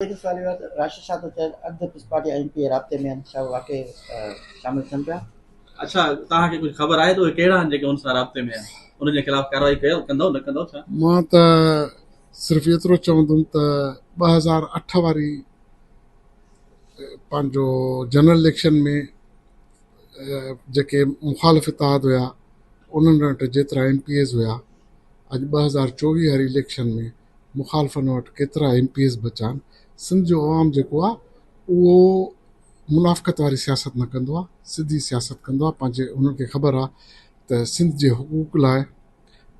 هڪ سوال اهو آهي ته راشد شاهه ٿو چئي اڌ پيپلز پارٽي ۽ ايم پي اي رابطي ۾ آهن ڇا اهي واقعي شامل ٿين پيا؟ اڇا توهان کي ڪجهه خبر آهي ته اهي ڪهڙا آهن جيڪي ان سان رابطي ۾ آهن انهن جي خلاف ڪارروائي ڪيو ڪندؤ نه ڪندؤ ڇا؟ مان ته صرف ايترو چوندم ته 2008 واري پنهنجو جنرل اليڪشن ۾ جيڪي مخالف اتحاد هيا انهن وٽ جيترا ايم پي ايز هيا اڄ 2024 واري اليڪشن ۾ مخالفن وٽ ڪيترا ايم پي ايز بچا آهن، سنڌ جو عوام جيڪو آهي اهو منافقت واري سياست نه ڪندو آهي، سڌي سياست ڪندو آهي، پنهنجي انهن کي خبر آهي ته سنڌ جي حقوق لاء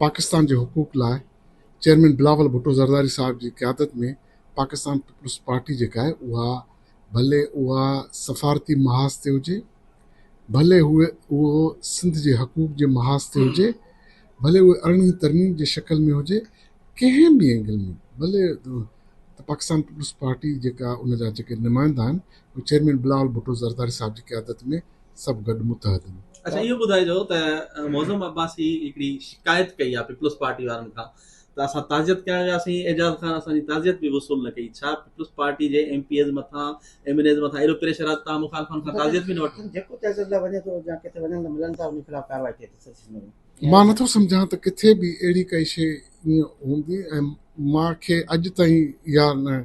پاڪستان جي حقوق لاء چيئرمين بلاول ڀٽو زرداري صاحب جي قيادت ۾ پاڪستان پيپلز پارٽي جيڪا آهي اها ڀلي اها سفارتي محاذ تي هجي ڀلي هو اهو سنڌ جي حقوق جي محاذ تي هجي ڀلي اهي ارڙهين ترميم جي شڪل ۾ هجي ڪنهن به اينگل ۾ ڀلي ته پاڪستان پيپلز پارٽي جيڪا ان جا جيڪي نمائندا آهن اهي چيئرمين بلاول ڀٽو زرداري صاحب جي قيادت ۾ سڀ گڏ متحد آهن. اڇا اهو ٻڌائجو ته معظم عباسي هڪڙي شڪايت ڪئي آهي پيپلز پارٽي وارن کان ته اسان تعزيت ڪرڻ وياسين اعجاز خان اسان جي تعزيت به وصول نه ڪئي ڇا پيپلز پارٽي جي ايم پي ايز مٿان ايم اين ايز مٿان ايڏو پريشر آهي ته توهان مخالفن کان تعزيت به نه وٺو. جيڪو تعزيت لاء وڃي ٿو يا ڪٿي وڃڻ لاء ملن ٿا ان خلاف ڪارروائي ٿئي ٿي سنڌ ۾. مان نٿو سمجهان ته ڪٿي به اهڙي ڪائي شيء ائين هوندي ۽ مان کي اڄ تائين اها نه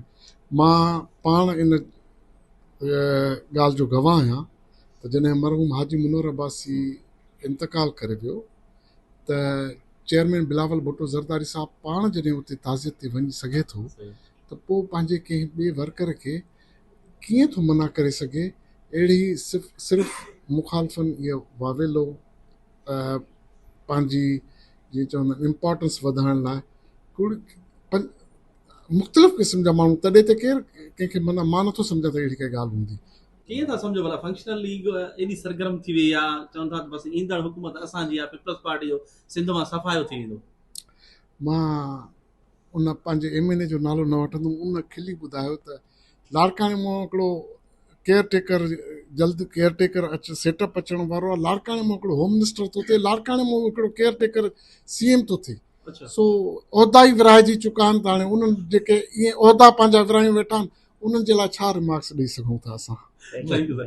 مان پاڻ ان ڳالهه جو گواهه آهيان ته جڏهن مرحوم حاجي منور عباسي انتقال ڪري ويو ته چيئرمين بلاول ڀٽو زرداري صاحب پاڻ جڏهن اتي تعزيت تي وڃي سگهي ٿو ته پوء پنهنجي ڪنهن ٻئي ورڪر کي ڪيئن ٿو منع ڪري سگهي اهڙي صرف مخالفن اهو واويلو پنهنجي جيئن چوندا آهن امپارٽنس وڌائڻ لاء مختلف قسم جا ماڻهو تڏي تي ڪير ڪنهن کي منع مان نٿو سمجهان ته اهڙي ڪا ڳالهه هوندي. ڪيئن ٿا سمجهو ڀلا فنڪشنل ليگ ايڏي سرگرم ٿي وئي آ چون ٿا ته بس ايندڙ حڪومت اسان جي آ پيپلز پارٽي جو سنڌ مان صفايو ٿي ويندو. مان ان پنهنجي ايم اين اي جو نالو نه وٺندم ان کلي ٻڌايو ته لاڙڪاڻي مان هڪڙو ڪيئر ٽيڪر جلد ڪيئر ٽيڪر اچ سيٽ اپ اچڻ وارو آهي لاڙڪاڻي مان هڪڙو هوم منسٽر ٿو ٿئي لاڙڪاڻي مان هڪڙو ڪيئر ٽيڪر سي ايم ٿو ٿئي سو عهدا ئي ورهائجي چڪا آهن ته هاڻي انهن جيڪي ائين عهدا پنهنجا ورهايون ويٺا آهن انهن جي لاء ڇا ريمارڪس ڏئي سگهون ٿا اسان. Thank you sir.